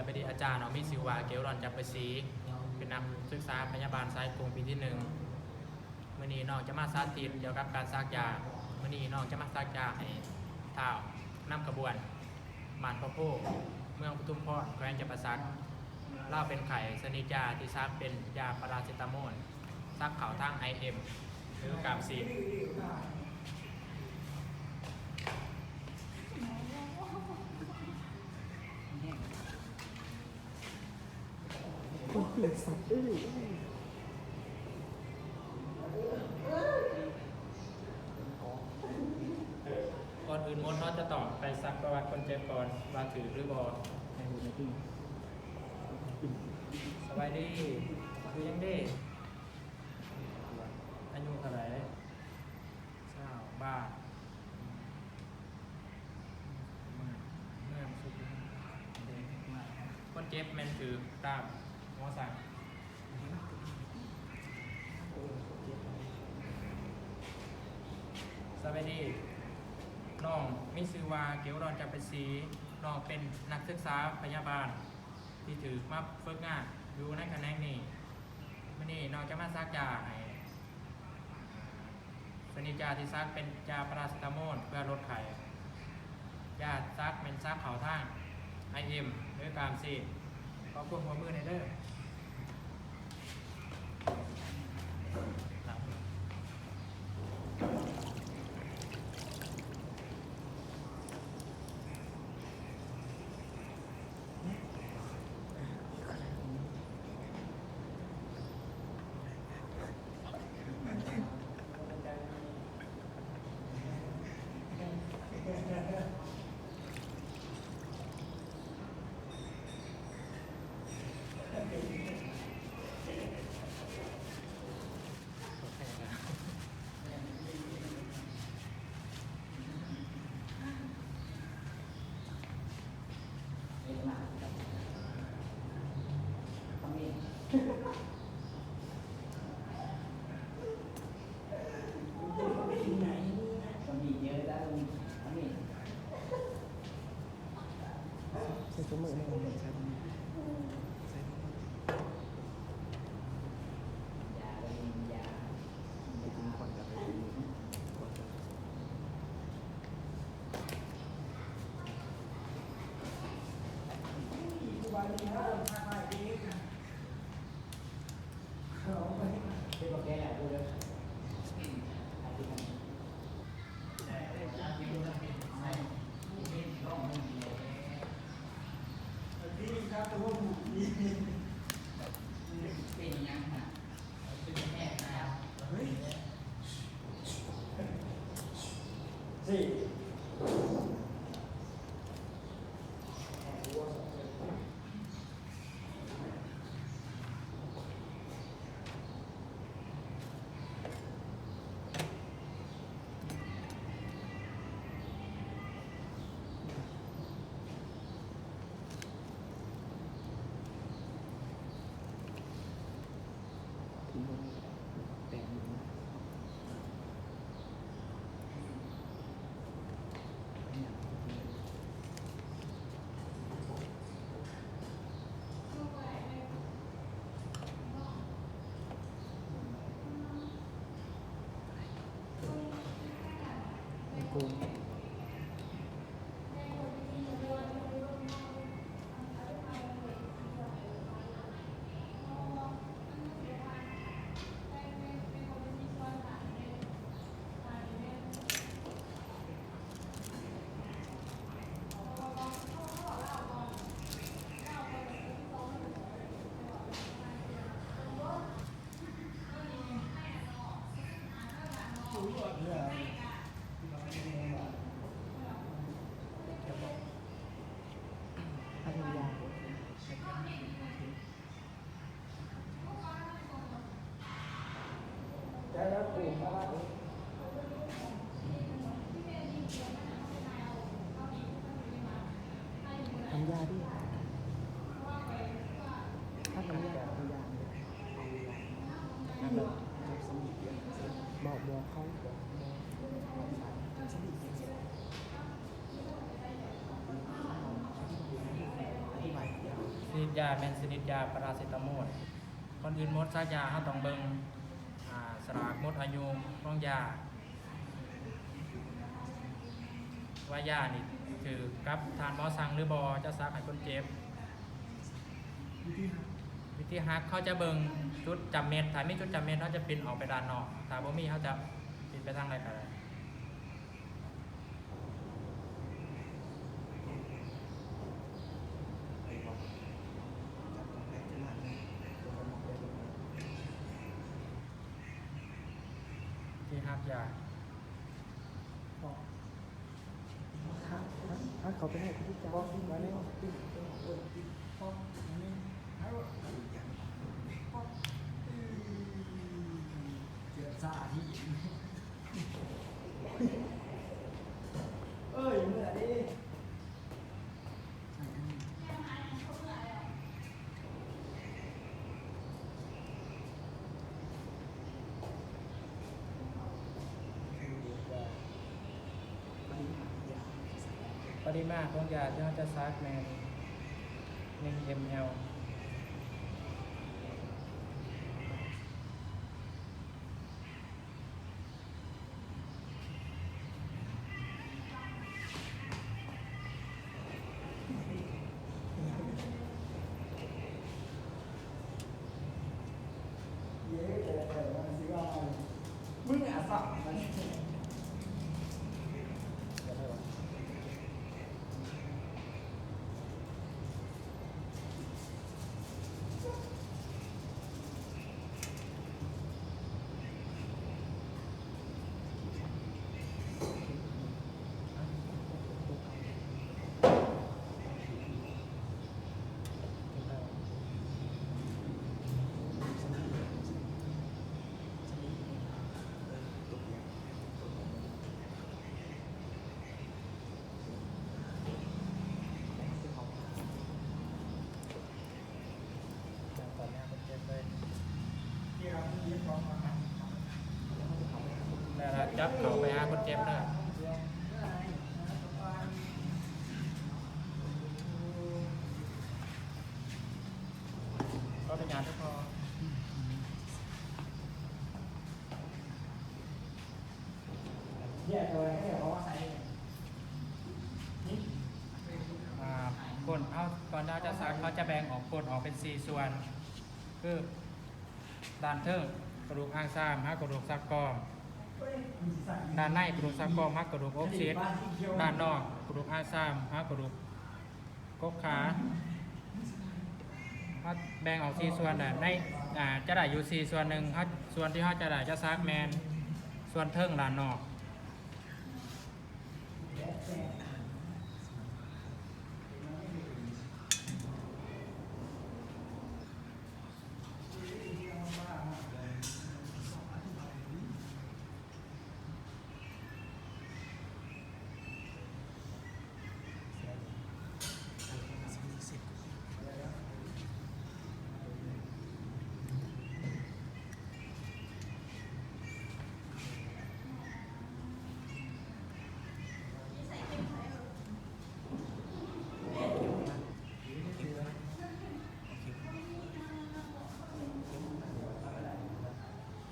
ສະບາຍດີອາຈານ, ນ້ອງມີຊື່ວ່າ ເກວດອນ ຈັນປະສີ, ເປັນນັກສຶກສາພະຍາບານສາຍກົງປີທີໜຶ່ງ. ມື້ນີ້ນ້ອງຈະມາສາທິດກ່ຽວກັບການສັກຢາ. ມື້ນີ້ນ້ອງຈະມາສັກຢາໃຫ້ທ້າວ ນຳຂະບວນ ບ້ານພະໂພ, ເມືອງປະທຸມພອນ, ແຂວງຈຳປາສັກ. ລາວເປັນໄຂ້ຊະນິດຢາທີ່ສັກເປັນຢາປາຣາເຊຕາໂມນ ສັກເຂົ້າທາງໄອເອັມ ຫຼືກາມຊີນ. ຄົນເປັນສັກເອີຍ. ກ່ອນອື່ນໝົດ ເຮົາຈະຕ້ອງໄປຊັກປະຫວັດຄົນເຈັບກ່ອນ ວ່າຖືກຫຼືບໍ່. ສະບາຍດີ, ຊື່ຫຍັງເດ? ອາຍຸເທົ່າໃດ? ຊາວບາດ. ຄົນເຈັບແມ່ນຖືກຕາມໝໍສັກ. ສະບາຍດີ, ນ້ອງມີຊື່ວ່າ ເກວດອນ ຈັບເປັນສີ, ນ້ອງເປັນນັກສຶກສາພະຍາບານທີ່ຖືກມາຝຶກງານຢູ່ໃນຂະແໜງນີ້. ມື້ນີ້ນ້ອງຈະມາສັກຢາໃຫ້. ຊະນິດຢາທີ່ສັກເປັນຢາປາຣາເຊຕາໂມນເພື່ອລົດໄຂ້. ຢາສັກແມ່ນສັກເຂົ້າທາງໄອເອັມ ຫຼືກາມຊີນ. ຂໍຄວາມຮ່ວມມືແດ່ເດີ. ໃສ່ຖົງມືແດ່ ໃສ່ຖົງມື ໃສ່ຖົງມື. ທຳຢາເດ້ ຖ້າທຳຢາ ທຳຢາ ບອກ ບອກເຂົາ ບອກ ບອກ. ຊະນິດຢາແມ່ນຊະນິດຢາປາຣາເຊຕາໂມນ. ກ່ອນອື່ນໝົດ ຊາກຢາເຮົາຕ້ອງເບິ່ງ ອາ ສະຫຼາກໝົດອາຍຸຂອງຢາ ວ່າຢານີ້ຖືກກັບທ່ານໝໍສັ່ງຫຼືບໍ່ ຈະສັກໃຫ້ຄົນເຈັບ. ວິທີຮັກ ວິທີຮັກ ເຮົາຈະເບິ່ງຈຸດຈ້ຳເມັດ, ຖ້າມີຈຸດຈ້ຳເມັດ ເຮົາຈະປິ່ນອອກໄປດ້ານນອກ, ຖ້າບໍ່ມີ ເຮົາຈະປິ່ນໄປທາງໃດກໍໄດ້. ທີ່ຮັກຢາ ເຂົ້າໄປໃນພິທີກຳ ມານີ້ ມານີ້ ເກືອບຊາທີ່ ເອີຍ ເມື່ອເດ້. ປະລິມານຂອງຢາທີ່ເຮົາຈະສັກແມ່ນ ໜຶ່ງເອັມແອລ. ແລ້ວຈັບເຂົ້າໄປຫາຄົນເຈັບເດີ. ຂໍອະນຸຍາດເດີພໍ່. ອາ ກົ້ນເຮົາ ກ່ອນເຮົາຈະສັກ ເຮົາຈະແບ່ງອອກ ກົ້ນອອກເປັນສີ່ສ່ວນ ຄື ດ້ານເທິງກະດູກອາງຊາມຫາກະດູກສັກກອມ, ດ້ານໃນກະດູກສັກກອມຫາກະດູກອົກຊິດ, ດ້ານນອກກະດູກອາງຊາມຫາກະດູກ ກົກຂາ. ເຮົາແບ່ງອອກສີ່ສ່ວນນະ ໃນ ອາ ຈະໄດ້ຢູ່ສີ່ສ່ວນໜຶ່ງ ເຮົາ ສ່ວນທີ່ເຮົາຈະໄດ້ຈະສັກແມ່ນສ່ວນເທິງດ້ານນອກ.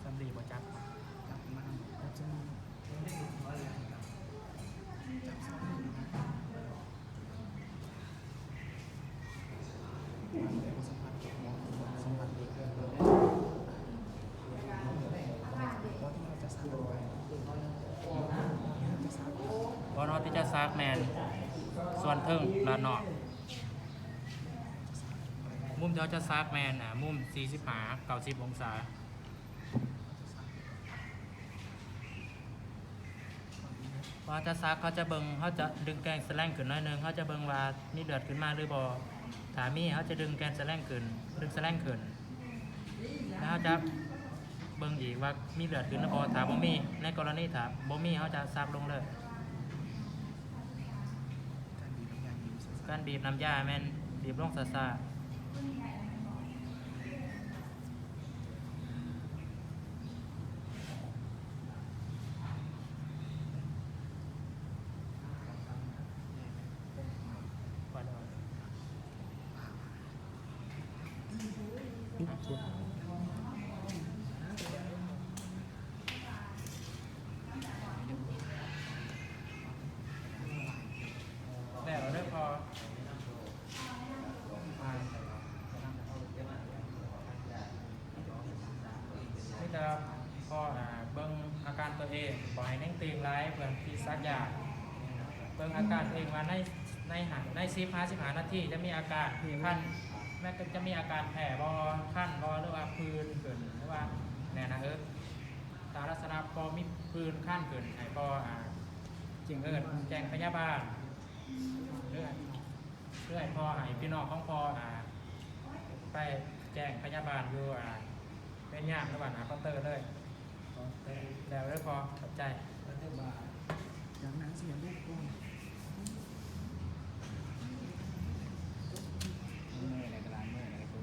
ສຳລີບໍ່ຈັບ ຈັບມາ ຈັບສຳລີ ຈັບສຳລີ ບ່ອນເຮົາທີ່ຈະສັກແມ່ນສ່ວນເທິງ ແລະ ນອກ. ມຸມທີ່ເຮົາຈະສັກແມ່ນ ອາ ມຸມສີ່ສິບຫ້າ ເກົ້າສິບອົງສາ. ເວລາຈະສັກ ເຮົາຈະເບິ່ງ ເຮົາຈະດຶງແກນສະແລງຂຶ້ນໜ້ອຍໜຶ່ງ ເຮົາຈະເບິ່ງວ່າມີເລືອດຂຶ້ນມາຫຼືບໍ່. ຖ້າມີ ເຮົາຈະດຶງແກນສະແລງຂຶ້ນ ດຶງສະແລງຂຶ້ນ ແລ້ວເຮົາຈະເບິ່ງອີກວ່າມີເລືອດຂຶ້ນຫຼືບໍ່. ຖ້າບໍ່ມີ ໃນກໍລະນີຖ້າບໍ່ມີ ເຮົາຈະສັກລົງເລີຍ. ການບີບນ້ຳຢາແມ່ນບີບລົງຊ້າໆ. ກ່ອນເນາະ. ແລ້ວເດີພໍ່ ມີແຕ່ພໍ່ ອ່າ ເບິ່ງອາການຕົວເອງ ບໍ່ໃຫ້ເໜັງຕີງຫຼາຍ ເພື່ອທີ່ສັກຢາ ເບິ່ງອາການຕົວເອງວ່າໃນ ໃນ ໃນສິບຫາສິບຫ້ານາທີຈະມີອາການຄັນ ແມ່ນຈະມີອາການແພ້ບໍ່ ຄັນບໍ່ ຫຼືວ່າຜື່ນຂຶ້ນ ຫຼືວ່າແນ່ນະ ເອີ ຖ້າລັກສະນະພໍມີຜື່ນຄັນຂຶ້ນ ໃຫ້ພໍ່ ອ່າ ແຈ້ງພະຍາບານ ຫຼື ຫຼືໃຫ້ພໍ່ ໃຫ້ພີ່ນ້ອງຂອງພໍ່ ອ່າ ໄປແຈ້ງພະຍາບານຢູ່ ອ່າ ເວນຍາມ ຫຼືວ່າໜ້າເຄົາເຕີເລີຍ. ແລ້ວເດີພໍ່ ຂອບໃຈ. ຈາກນັ້ນຊິເຮັດລູກກ່ອນ ເມື່ອຍແລ້ວກໍລ້າງມືແລ້ວກໍ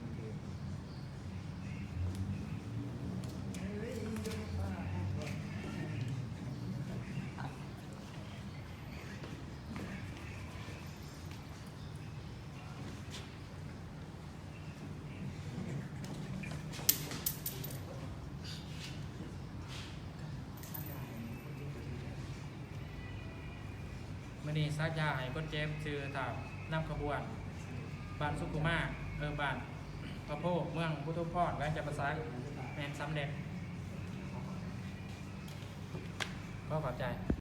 ມື້ນີ້ສັກຢາໃຫ້ຄົນເຈັບ ຊື່ທ້າວນຳຂະບວນ ບ້ານສຸຂຸມາ ເອີ ບ້ານພະໂພກ ເມືອງອຸທຸມພອນ ແຂວງຈຳປາສັກ ແມ່ນສຳເລັດ. ຂໍຂອບໃຈ.